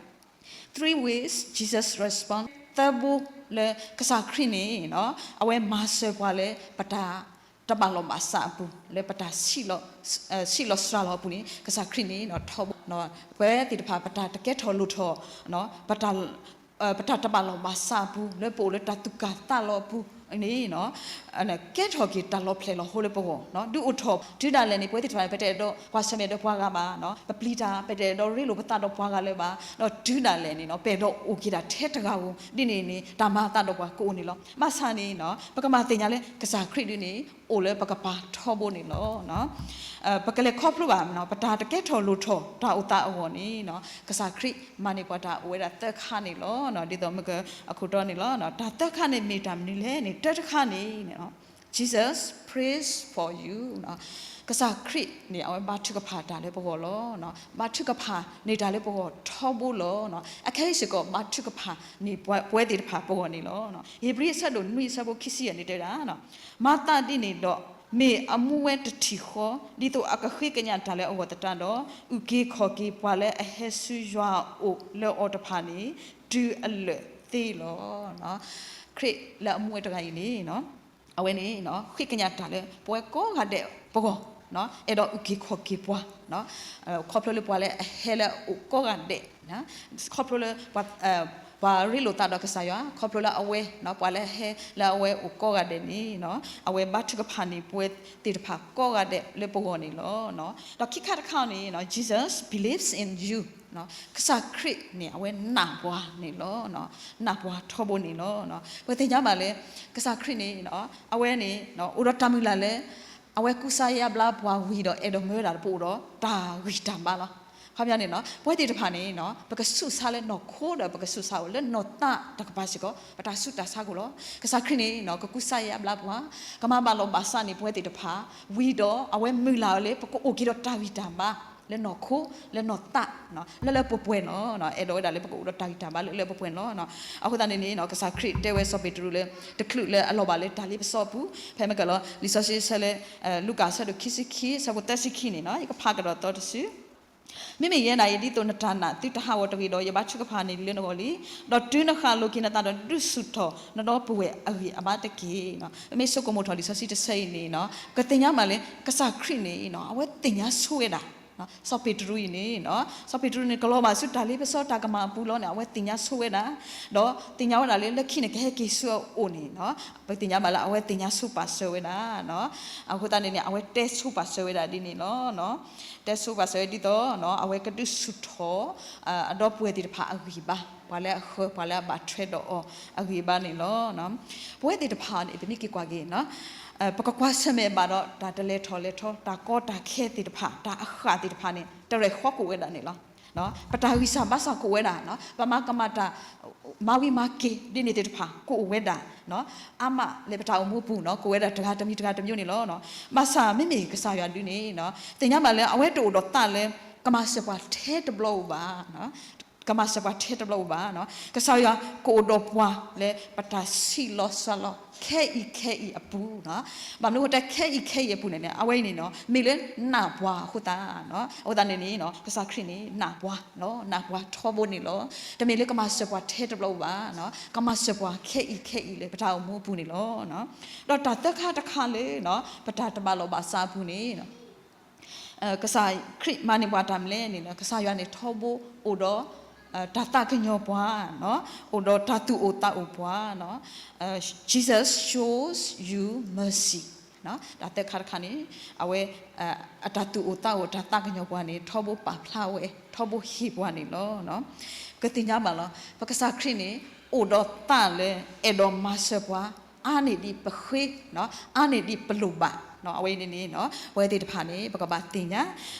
three ways Jesus respond သၢဘိလၢကစၢ်ခရံာ်န့ၣ် အဝဲမၤစၢၤပှၤလၢပတၢ်တဘၣ်လိာ်ဘၣ်စးအပူၤ လၢပတၢ် ဆံးလီၤစှၤလီၤအပူၤန့ၣ် ကစၢ်ခရံာ်န့ၣ် ထီဘိ ပဝဲသ့ၣ်တဖၣ် ပတၢ်တကဲထီၣ်လိၣ်ထီၣ် ပတၢ် ပတၢ်တဘၣ်လိာ်ဘၣ်စးအပူၤ လၢပအိၣ်လၢတၢ်သူၣ်ကၢ်သးလီၤအပူၤန့ၣ် ကဲထီၣ်က့ၤတၢ်လီၤဖျဲၣ်လီၤဟိလၢပဂီၢ် ဒုးအိၣ်ထီၣ် တုၤဒၣ်လဲာ်န့ၣ် ပဝဲသ့ၣ်တဖၣ်န့ၣ် ပတအဲၣ်ဒိးကွၢ်ဆၢၣ်မဲာ်ဒီးပှၤဂၤဘၣ်, ပပျံၤတၢ် ပတအဲၣ်ဒိးရ့လိာ်ပသးဒီးပှၤဂၤလၢၤဘၣ်, ဒီးတုၤဒၣ်လဲာ်န့ၣ် ပအဲၣ်ဒိးအိၣ်က့ၤဒၣ်ထဲတဂၤဧိၤ ဒ်န့ၣ်န့ၣ် တၢ်မၤအသးဒီးပှၤကအိၣ်န့ၣ်လီၤ. ဘၣ်ဆၣ်န့ၣ် ပကမၤသ့ၣ်ညါလၢ ကစၢ်ခရံာ်ဒ်န့ၣ် အိၣ်လၢပကပၤထီဘိန့ၣ်လီၤ. ပကလဲၤခီဖျိဘၣ် ပတၢ်တကဲထီၣ်လိၣ်ထီၣ် တၢ်အိၣ်သးအဂီၢ်န့ၣ် ကစၢ်ခရံာ်မၤန့ၢ်ပှၤတၢ်အိၣ်ဝဲဒၣ်သၢခါန့ၣ်လီၤ. ဒ်သိးမ့ၢ်က အခိၣ်တီန့ၣ်လီၤ. တၢ်သၢခါန့ၣ်မ့ၢ်တၢ်မနုၤလဲၣ်န့ၣ် တၢတခါန့ၣ် Jesus prays for you ကစၢ်ခရံာ်န့ၣ် အဝဲဘါထုကဖၣ်တၢ်လၢပဂီၢ်လီၤ. ဘါထုကဖၣ်န့ၢ်တၢ်လၢပဂီၢ်ထီဘိလီၤ. အခဲအံၤစ့ၢ်ကီး ဘါထုကဖၣ်န့ၢ်ပဝဲသ့ၣ်တဖၣ်ပဂီၢ်န့ၣ်လီၤ. ဧ့ၤဘြံၤအဆၢဒိၣ်နွံအဆၢဖိခံဆံယဲၢ်န့ၣ်တဲဝဲဒၣ် မၤသးဒ်န့ၣ်ဒီး မ့ၢ်အမူဝဲတထံၣ်ဃီ, ဒ်သိးအကဃ့ကညးတၢ်လၢအဂီၢ်သတးဒီး အုၣ်က့ၤခီၣ်က့ၤပှၤလၢအဟဲဆူယွၤအအိၣ်လၢအီၤတဖၣ်န့ၣ် တုၤအလၢာ်သ့လီၤ. ခရံာ်လၢအမူဝဲတဂၤအံၤန့ၣ် အဝဲန့ၣ် ဃ့ကညးတၢ်လၢပဝဲကိးဂၤဒဲးပဂီၢ်, အဲၣ်ဒိးအုၣ်က့ၤခီၣ်က့ၤပှၤ ခီဖျိလၢပှၤလၢအဟဲလၢအအိၣ်ကိးဂၤဒဲး, ခီဖျိလၢ ပှၤရ့လိာ်သးဒီးကစၢ်ယွၤ, ခီဖျိလၢအဝဲ ပှၤလၢအဟဲလၢအဝဲအိၣ်ကိးဂၤဒဲးန့ၣ် အဝဲဘါထုကဖၣ်န့ၢ်ပဝဲသ့ၣ်တဖၣ်ကိးဂၤဒဲးလၢပဂီၢ်န့ၣ်လီၤ. ဒီးခံခါတခါန့ၣ် Jesus believes in you, ကစၢ်ခရံာ်န့ၣ် အဝဲနာ်ပှၤန့ၣ်လီၤ. နာ်ပှၤထီဘိန့ၣ်လီၤ. ပသ့ၣ်ညါဘၣ်လၢ ကစၢ်ခရံာ်န့ၣ် အဝဲန့ၣ် အိၣ်ဒီးတၢ်မုၢ်လၢ်လၢ အဝဲကူစါယါဘျါပှၤဝံၤဒီး အဲၣ်ဒိးမၢဝဲဒၣ်လၢပအိၣ်ဒီးတၢ်ဂံၢ်တၢ်ဘါလီၤ. ခီပညီန့ၣ် ပဝဲသ့ၣ်တဖၣ်န့ၣ် ပကဆူးစါလၢနီၢ်ခိဒီး ပကဆူးစါအိၣ်လၢနီၢ်သးတကပၤစ့ၢ်ကီး ပတၢ်ဆူးတၢ်ဆါကအိၣ်လီၤ. ကစၢ်ခရံာ်န့ၣ် ကကူစါယါဘျါပှၤ, ကမၤဘၣ်လိာ်ဘၣ်စးန့ၢ်ပဝဲသ့ၣ်တဖၣ် ဝံၤဒီးအဝဲမုၢ်လၢ်အီၤလၢ ပကအိၣ်က့ၤဒီးတၢ်ဂံၢ်တၢ်ဘါ လၢနီၢ်ခိ လၢနီၢ်သး လၢလၢပှဲၤပှဲၤလီၤ. အဲၣ်ဒိးဝဲဒၣ်လၢပကအိၣ်ဒီးတၢ်ဂံၢ်တၢ်ဘါလၢလၢပှဲၤပှဲၤန့ၣ်လီၤ. အဃိသတးန့ၣ်န့ၣ် ကစၢ်ခရံာ်တဲဝဲစီၤပ့းတရူးလၢ တချုးလၢအလီၤဘၣ်လၢတၢ်လ့ပစီအပူၤ, ဖဲမ့ၢ်ကလီၤ လံာ်စီဆှံဆၢလၢ လူၤကၣ်အဆၢဒိၣ်ခံဆံခံ အဆၢဖိသၢဆံခံန့ၣ် ယကဖးကဒီးသီတစု မ့မ့ၢ်ယဲဒၣ်အံၤ ဒ်သိးနတၢ်နာ်သုတဟးဂီၤတဂ့ၤဒီး ယဘါထုကဖၣ်န့ၢ်လံလၢနဂီၢ်လံ. ဒီးတုၤနဃၢ်လိာ်က့ၤနသးဒီး ဒုးဆူၣ်ထီၣ်နဒီပုၢ်ဝဲၢ်အဂံၢ်အဘါတက့ၢ်. ပမ့ၢ်ဆိကမိၣ်ထီၣ်လံာ်စီဆှံတဆၢအံၤန့ၣ် ကသ့ၣ်ညါမးလၢ ကစၢ်ခရံာ်န့ၣ် အဝဲသ့ၣ်ညါဆိဝဲဒၣ် စီၤပ့းတရူးအံၤန့ၣ် စီၤပ့းတရူးန့ၣ် ကလီၤဘၣ်ဆူတၢ်လ့ပစီတၢ်ကမၣ်အပူၤလီၤန့ၣ် အဝဲသ့ၣ်ညါဆိဝဲဒၣ်, ဒီးသ့ၣ်ညါဝဲဒၣ်လၢ လၢခံန့ၣ် ကဟဲက့ၤဆူအအိၣ်န့ၣ် ပသ့ၣ်ညါဘၣ်လၢအဝဲသ့ၣ်ညါဆိပာ်စၢၤဝဲဒၣ်. အဃိသတးန့ၣ်န့ၣ် အဝဲတဲဆိပာ်စၢၤဝဲဒၣ်ဒ်န့ၣ်လီၤ. တဲဆိပာ်စၢၤဝဲဒ်သိး အဝဲကဒုးဆူၣ်ထီၣ် အဒီပုၢ်ဝဲၢ်သ့ၣ်တဖၣ်အဂံၢ်ဘါ, ပှၤလၢအဃၢၤ ပှၤလၢအဘၣ်ထွဲဒီးအီၤအဂံၢ်ဘါန့ၣ်လီၤ. ပဝဲသ့ၣ်တဖၣ်န့ၣ် ပမ့ၢ်က့ၤကွၢ်က့ၤ ပကကွၢ်ဆၢၣ်မဲာ်ဘၣ်ဒီး တၢ်တလဲၤထီၣ်လဲၤထီ တၢ်ကီတၢ်ခဲသ့ၣ်တဖၣ် တၢ်အဃၣ်သ့ၣ်တဖၣ်န့ၣ် တရဲၣ်ဃီကအိၣ်ဝဲဒၣ်န့ၣ်လီၤ. ပတၢ်ဂံၢ်စၢ်ဘါစၢ်ကအိၣ်ဝဲဒၣ်, ပမၤကမၣ်တၢ် မၤဝံၤမၤက့ၤဒ်န့ၣ်သ့ၣ်တဖၣ် ကအိၣ်ဝဲဒၣ်, အါမးလၢပတၢ်အိၣ်မူပူၤန့ၣ် ကအိၣ်ဝဲဒၣ်တဂၤတမံၤတဂၤတမံၤန့ၣ်လီၤ. ဘၣ်ဆၣ်မ့မ့ၢ်ကစၢ်ယွၤဒုန့ၣ် သ့ၣ်ညါဘၣ်လၢအဝဲတအိၣ်ဒီးသးလၢ ကမၤစၢၤပှၤထဲတဘျီဧိၤဘၣ် ကမၤစၢၤပှၤထဲတဘျီဧိၤဘၣ်. ကစၢ်ယွၤကအိၣ်ဒီးပှၤလၢပတၢ်ဆံးလီၤစှၤလီၤ ခဲအံၤခဲအံၤအပူၤ, ဘၣ်မနုၤအဃိတဲခဲအံၤခဲအံၤအပူၤန့ၣ်န့ၣ် အဝဲအံၤန့ၣ် မ့ၢ်လၢနာ်ပှၤအဃိသတး, အဃိသတးန့ၣ်န့ၣ် ကစၢ်ခရံာ်န့ၣ် နာ်ပှၤ, နာ်ပှၤထီဘိန့ၣ်လီၤ. တမ့ၢ်လၢကမၤစၢၤပှၤထဲတဘျီဧိၤဘၣ်, ကမၤစၢၤပှၤခဲအံၤခဲအံၤလၢပတၢ်အိၣ်မူအပူၤန့ၣ်လီၤ. ဒီးတၢ်သၢခါတခါလၢ ပတၢ်တဘၣ်လိာ်ဘၣ်စးအပူၤန့ၣ် ကစၢ်ခရံာ်မၤန့ၢ်ပှၤတၢ်မနုၤလဲၣ်န့ၣ် ကစၢ်ယွၤန့ၣ်ထီဘိအိၣ်ဒီး တၢ်သးကညီၤပှၤ, အိၣ်ဒီးတၢ်သူၣ်အိၣ်သးအိၣ်ပှၤ, Jesus shows you mercy. တၢ်သၢခါတခါန့ၣ် အဝဲ အတၢ်သူၣ်အိၣ်သးအိၣ် တၢ်သးကညီၤပှၤန့ၣ် ထီဘိပာ်ဖျါဝဲ ထီဘိဟ့ၣ်ပှၤန့ၣ်လီၤ. ပကသ့ၣ်ညါဘၣ်လီၤ ပကစၢ်ခရံာ်န့ၣ် အိၣ်ဒီးသးလၢအဲၣ်ဒိးမၤစၢၤပှၤ အါန့ၢ်ဒ်ပဃ့, အါန့ၢ်ဒ်ပလိၣ်ဘၣ်. အဝဲအံၤန့ၣ်န့ၣ် ပဝဲသ့ၣ်တဖၣ်န့ၣ် ပကဘၣ်သ့ၣ်ညါ,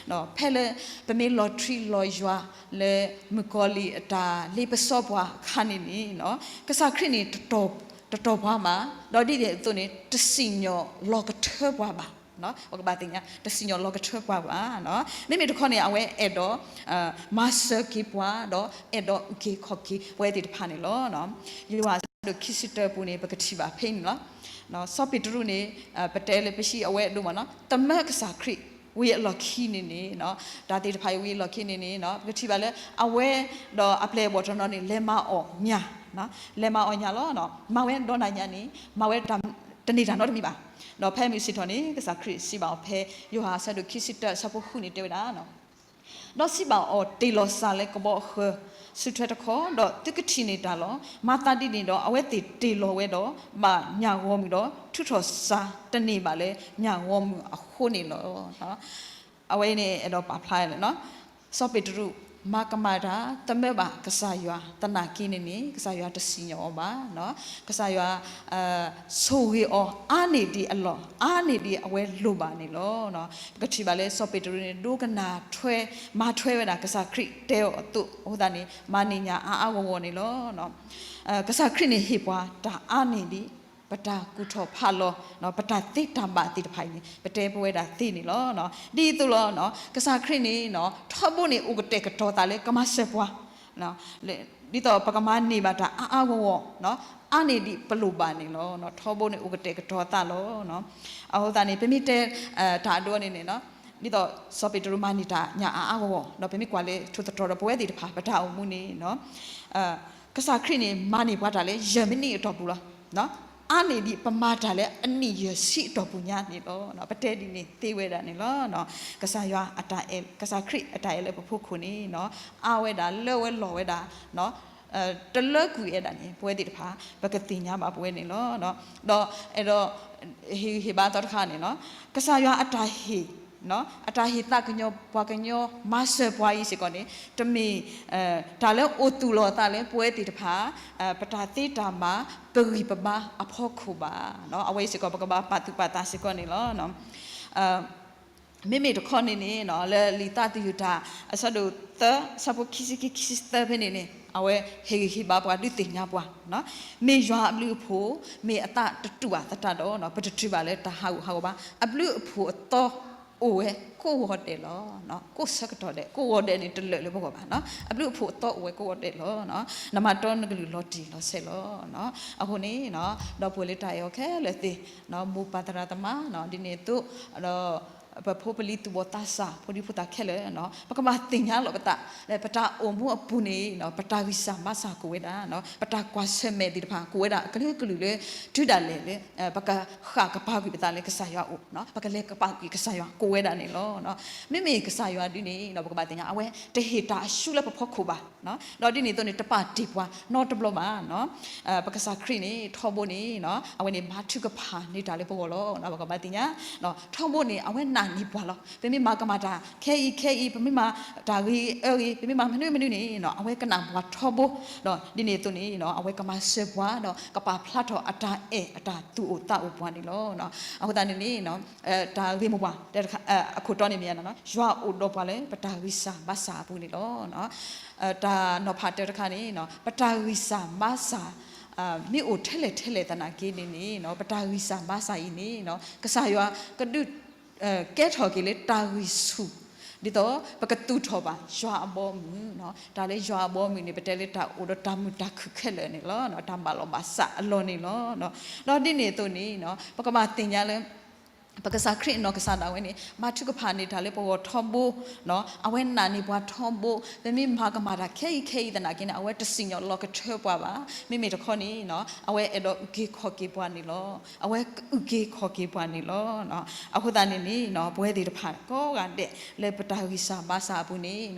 ဖဲလၢပမ့ၢ်လီၤထွံလီၤယွၤလၢမုၣ်ကီၤလံၢ်အတၢ်လ့ပစီပှၤအခါန့ၣ်န့ၣ် ကစၢ်ခရံာ်န့ၣ် တတီၢ်ပှၤဘၣ်, ဒီးဒ်န့ၣ်အသိးန့ၣ် တစံၣ်ညီၣ်လီၤကထၢပှၤဘၣ်. ပကဘၣ်သ့ၣ်ညါ တစံၣ်ညီၣ်လီၤကထၢပှၤဘၣ်. မ့မ့ၢ်တခီန့ၣ် အဝဲအဲၣ်ဒိး မၤစၢၤက့ၤပှၤ ဒီးအဲၣ်ဒိးအုၣ်က့ၤခီၣ်က့ၤပဝဲသ့ၣ်တဖၣ်န့ၣ်လီၤ. ယိၤဟၣ်အဆၢဒိၣ်ခံဆံတၢပူၤန့ၣ် ပကထံၣ်ဘၣ်ဖဲန့ၣ်လီၤ. စီၤပ့းတရူးန့ၣ် ပတဲလၢပဟံးအဝဲအဒိၣ်မးနီၤ သမၢကစၢ်ခရံာ် ဝံၤအလီၢ်ခံန့ၣ်န့ၣ် တၢ်သ့ၣ်တဖၣ်အံၤဝံၤအလီၢ်ခံန့ၣ်န့ၣ် ပကထံၣ်ဘၣ်လၢ အဝဲဒီးအပျဲၢ်အဘီၣ်တနီၤန့ၣ် လဲၤမၤအီၣ်ညၣ်, လဲၤမၤအီၣ်ညၣ်လီၤ. မၤဝဲဒီနၤညါန့ၣ် မၤဝဲတန့ၢ်တၢ်နီတမံၤဘၣ်. ဒီးဖဲမုၢ်ဆ့ၣ်ထီၣ်န့ၣ် ကစၢ်ခရံာ်စံးဘၣ်အီၤဖဲ ယိၤဟၣ်အဆၢဒိၣ်ခံဆံတၢ အဆၢဖိဃုန့ၣ်တဲဝဲဒၣ် ဒီးစံးဘၣ်အီၤ တ့ၢ်လီၤစၢ်လၢကဘီအဃၢၤ စုထွဲတခီ, ဒီးသုကထံၣ်န့ၢ်တၢ်လီၤ. မၤသးဒ်န့ၣ်ဒီး အဝဲသ့ၣ်တ့ၢ်လီၤဝဲဒီး ဘၣ်ညၣ်ဂီၤမုၢ်ဒီး ထုးထီၣ်စၢ်တန့ၢ်ဘၣ်လၢညၣ်ဂီၤမုၢ်အဃိန့ၣ်လီၤ. အဝဲန့ၣ်အဲၣ်ဒိးပာ်ဖျါလၢ စီၤပ့းတရူး မၤကမၣ်တၢ် သမၢဘၣ်ကစၢ်ယွၤသနာ်က့န့ၣ်န့ၣ် ကစၢ်ယွၤတစံၣ်ညီၣ်အီၤဘၣ်. ကစၢ်ယွၤ ဆိၣ်ဂ့ၤအီၤ အါန့ၢ်ဒံးအလီၢ် အါန့ၢ်ဒံးအဝဲလိၣ်ဘၣ်န့ၣ်လီၤ. ပကထံၣ်ဘၣ်လၢစီၤပ့းတရူးန့ၣ် ဒိကနၣ်ထွဲ မၤထွဲဝဲဒၣ်ကစၢ်ခရံာ်တဲအီၤအသိး အဃိသတးန့ၣ် မၤန့ၢ်ညၣ်အါအါဂီၢ်ဂီၢ်န့ၣ်လီၤ. ကစၢ်ခရံာ်န့ၣ်ဟ့ၣ်ပှၤတၢ်အါန့ၢ်ဒံး ပတၢ်ကူၣ်ထီၣ်ဖးလီၤ ပတၢ်သ့တၢ်ဘၣ်သ့ၣ်တဖၣ်အံၤန့ၣ် ပတဲပဝဲဒၣ်သ့န့ၣ်လီၤ. ဒ်သိးလီၤ ကစၢ်ခရံာ်န့ၣ် ထီဘိန့ၣ် အိၣ်ကတဲာ်ကတီၤသးလၢကမၤစၢၤပှၤ ဒ်သိးပကမၤန့ၢ်ဘၣ်တၢ်အါအါဂီၢ်ဂီၢ်, အါန့ၢ်ဒံးပလိၣ်ဘၣ်န့ၣ်လီၤ. ထီဘိန့ၣ်အိၣ်ကတဲာ်ကတီၤအသးလီၤ. အဃိသတးန့ၣ် ပမ့ၢ်တဲ တၢ်အဒိန့ၣ်န့ၣ်, ဒ်သိးစီၤပ့းတရူးမၤန့ၢ်တၢ်ညၣ်အါအါဂီၢ်ဂီၢ်, ဒီးပမ့ၢ်ကွၢ်လၢထိၣ်သတြီၤဒီးပဝဲသ့ၣ်တဖၣ် ပတၢ်အိၣ်မူန့ၣ် ကစၢ်ခရံာ်န့ၣ် မၤန့ၢ်ပှၤတၢ်လၢယဲၢ်မံးနံးအတီၢ်ပူၤလီၤ. အါန့ၢ်ဒံးပမၤတၢ်လၢအနံၣ်ယဲၢ်ဆံအတီၢ်ပူၤညါန့ၣ်လီၤ. ပတဲဒ်န့ၣ်သ့ဝဲဒၣ်န့ၣ်လီၤ. ကစၢ်ယွၤအတၢ်အဲၣ်, ကစၢ်ခရံာ်အတၢ်အဲၣ်လၢပဖီခိၣ်န့ၣ် အါဝဲဒၣ်လၢဝဲလီၢ်ဝဲဒၣ်, တလၢကွံာ်ဝဲဒၣ်န့ၣ် ပဝဲသ့ၣ်တဖၣ် ပကသ့ၣ်ညါဘၣ်ပဝဲန့ၣ်လီၤ. ဒီးအဲၣ်ဒိး ဟ့ၣ်ဂံၢ်ဟ့ၣ်ဘါအသီတခါန့ၣ်လီၤ. ကစၢ်ယွၤအတၢ်ဟ့ၣ်, အတၢ်ဟ့ၣ်သးကညီၤပှၤကညီ မၤစၢၤပှၤအံၤစ့ၢ်ကီးန့ၣ် တမ့ၢ်တၢ်လၢအိၣ်သူၣ်လီၤအသးလၢပဝဲသ့ၣ်တဖၣ် ပတၢ်သ့တၢ်ဘၣ် ပဂံၢ်ပဘါအဖီခိၣ်ဘၣ်. အဝဲအံၤစ့ၢ်ကီး ပကဘၣ်ပာ်သူၣ်ပာ်သးစ့ၢ်ကီးန့ၣ်လီၤ. မ့မ့ၢ်တခီန့ၣ်န့ၣ် လၢလံာ်သးသယုၢ်တၢ် အဆၢဒိၣ်သၢ အဆၢဖိခံဆံခံ ခံဆံသၢဖဲန့ၣ်န့ၣ် အဝဲဟ့ၣ်ဂံၢ်ဟ့ၣ်ဘါပှၤဒုးသ့ၣ်ညါပှၤ, မ့ၢ်ယွၤအဘျုးအဖှိၣ် မ့ၢ်အသးတတူာ်အသတးဒီး ပတတုၤဘၣ်လၢတၢ်ဟးဂူာ်ဟးဂီၤဘၣ်. အဘျုးအဖှိၣ်အသီအိၣ်ဝဲကိးဂီၤဒဲးလီၤ. ကိးဆၢကတီၢ်ဒဲး ကိးဂီၤဒဲးန့ၣ် တလၢာ်လၢပဂီၢ်ဘၣ်. အဘျုးအဖှိၣ်အသီအိၣ်ဝဲကိးဂီၤဒဲးလီၤ. နမၤတီနကလုၢ်လီၤတံၢ်လီၤဆဲးလီၤ. အဃိန့ၣ် ဒီပုၢ်ဝဲၢ်လၢတၢ်အဲၣ်အီၤခဲလၢာ်သ့ၣ်, မိၢ်ပၢ်သရၣ်သမါ ဒ်န့ၣ်အသိး ဒီးပဖိပလံၤသူၣ်ဘီၣ်သးစၢ် ဖိဒံဖိသၣ်ခဲလၢာ်, ပကဘၣ်သ့ၣ်ညါလီၤပသး လၢပတၢ်အိၣ်မူအပူၤန့ၣ် ပတၢ်ဂံၢ်စၢ်ဘါစၢ်ကအိၣ်ဝဲဒၣ်, ပတၢ်ကွၢ်ဆၢၣ်မဲာ်သ့ၣ်တဖၣ်ကအိၣ်ဝဲဒၣ် အကလုာ်ကလုာ်လၢ တုၤဒၣ်လဲာ်လၢ ပကဃၣ်ကပာ်ကွံာ်ပသးလၢကစၢ်ယွၤအအိၣ်, ပကလဲၤကပာ်ကွံာ်ကစၢ်ယွၤကအိၣ်ဝဲဒၣ်န့ၣ်လီၤ. မ့မ့ၢ်ကစၢ်ယွၤဒုန့ၣ် ပကဘၣ်သ့ၣ်ညါ အဝဲတဟ့ၣ်တၢ်အဆူလၢပဖီခိၣ်ဘၣ်. ဒီးဒ်န့ၣ်အသိးန့ၣ် တပာ်တ့ၢ်ပှၤနီတဘျီဘၣ်. ပကစၢ်ခရံာ်န့ၣ် ထီဘိန့ၣ် အဝဲန့ၣ်မၤထုကဖၣ်န့ၢ်တၢ်လၢပဂီၢ်လီၤ. ပကဘၣ်သ့ၣ်ညါ ထီဘိန့ၣ် အဝဲနာ်န့ၢ်ပှၤလီၤ. ပမ့ၢ်မၤကမၣ်တၢ်ခဲအံၤခဲအံၤ, ပမ့ၢ်မၤတၢ်ဂ့ၤအၢဂ့ၤ, ပမ့ၢ်မၤမနုၤမနုၤန့ၣ် အဝဲကနၣ်ပှၤထီဘိ, ဒီးဒ်န့ၣ်အသိးန့ၣ် အဝဲကမၤစၢၤပှၤ ဒီးကပာ်ဖျါထီၣ်အတၢ်အဲၣ်အတၢ်သူၣ်အိၣ်သးအိၣ်ပှၤန့ၣ်လီၤ. အဃိသတးန့ၣ်န့ၣ် တၢ်ဂ့ၢ်မိၢ်ပှၢ် အခိၣ်တီန့ၣ်မ့ၢ် ယွၤအိၣ်ဒီးပှၤလၢပတၢ်ဂံၢ်စၢ်ဘါစၢ်အပူၤန့ၣ်လီၤ. တၢ်နီၤဖးတၢတခါန့ၣ် ပတၢ်ဂံၢ်စၢ်ဘါစၢ် မ့ၢ်အိၣ်ထဲလဲၣ်ထဲလဲၣ်သနာ်က့န့ၣ်န့ၣ် ပတၢ်ဂံၢ်စၢ်ဘါစၢ်အံၤန့ၣ် ကစၢ်ယွၤကဒုး ကဲထီၣ်က့ၤလၢတၢ်ဂံၢ်ဆူၣ် ဒ်သိးပကသူၣ်ထီၣ်ဘၣ်ယွၤအဘီအမုၢ်, တၢ်လၢယွၤအဘီအမုၢ်န့ၣ် ပတဲလၢတၢ်အိၣ်ဒီးတၢ်မုာ်တၢ်ခုၣ်ခဲလၢာ်န့ၣ်လီၤ. တၢ်ဘၣ်လီၤဘၣ်စးအလီၢ်န့ၣ်လီၤ. ဒီးဒ်န့ၣ်အသိးန့ၣ် ပကဘၣ်သ့ၣ်ညါလၢ ပကစၢ်ခရံာ်အနီၢ်ကစၢ်ဒၣ်ဝဲန့ၣ် မၤထုကဖၣ်န့ၢ်တၢ်လၢပဂီၢ်ထီဘိ, အဝဲနာ်န့ၢ်ပှၤထီဘိ, ပမ့ၢ်မၤကမၣ်တၢ်ခဲအံၤခဲအံၤသနာ်က့န့ၣ် အဝဲတစံၣ်ညီၣ်လီၤကထၢပှၤဘၣ်. မ့မ့ၢ်တခီန့ၣ် အဝဲအဲၣ်ဒိးအုၣ်က့ၤခီၣ်က့ၤပှၤန့ၣ်လီၤ. အဝဲကအုၣ်က့ၤခီၣ်က့ၤပှၤန့ၣ်လီၤ. အဃိသတးန့ၣ်န့ၣ် ပဝဲသ့ၣ်တဖၣ်ကိးဂၤဒဲးလၢပတၢ်ဂံၢ်စၢ်ဘါစၢ်အပူၤန့ၣ်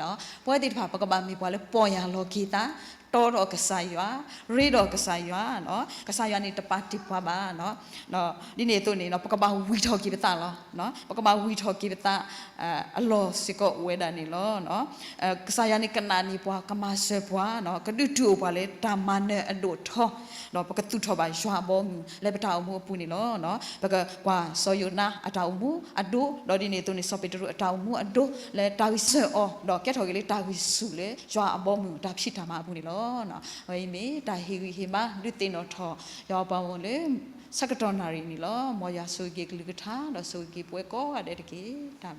ပဝဲသ့ၣ်တဖၣ် ပကဘၣ်မ့ၢ်ပှၤလၢပီၢ်ယၢ်လီၤက့ၤသး, တီဒီးကစၢ်ယွၤ, ရ့ဒီးကစၢ်ယွၤ, ကစၢ်ယွၤန့ၣ်တပာ်တ့ၢ်ပှၤဘၣ်. ဒ်န့ၣ်အသိးန့ၣ် ပကဘၣ်ဝံၢ်ထီၣ်က့ၤပသးလီၤ. ပကဘၣ်ဝံၢ်ထီၣ်က့ၤပသး အလီၢ်စ့ၢ်ကီးအိၣ်ဝဲဒၣ်န့ၣ်လီၤ. ကစၢ်ယွၤန့ၣ်ကနာ်န့ၢ်ပှၤ ကမၤစၢၤပှၤ, ကဒုးတုၤအိၣ်ပှၤလၢတၢ်မၤနၢၤအဒိၣ်အထီ, ဒီးပကသူၣ်ထီၣ်ဘၣ်ယွၤအဘီအမုၢ်လၢပတၢ်အိၣ်မူအပူၤန့ၣ်လီၤ. ပကကွၢ်စီၤယိၤနါအတၢ်အိၣ်မူအဒိ, ဒီးဒ်န့ၣ်အသိးန့ၣ် စီၤပ့းတရူးအတၢ်အိၣ်မူအဒိ လၢတၢ်ဂံၢ်စၢ်အီၤ ဒီးကဲထီၣ်က့ၤလၢတၢ်ဂံၢ်ဆူၣ်လၢယွၤအဘီအမုၢ်တၢ်ဖံးတၢ်မၤအပူၤန့ၣ်လီၤ. အဝဲအံၤမ့ၢ်တၢ်ဟ့ၣ်ဂံၢ်ဟ့ၣ်ဘါဒုးသ့ၣ်နီၣ်ထီၣ် ယွၤအပှၤဂီၢ်လၢ ဆၢကတီၢ်နၣ်ရံၣ်န့ၣ်လီၤ. မ်ယွၤဆိၣ်ဂ့ၤက့ၤကလုၢ်ကထါ ဒီးဆိၣ်ဂ့ၤက့ၤပဝဲကိးဂၤဒဲးတက့ၢ်.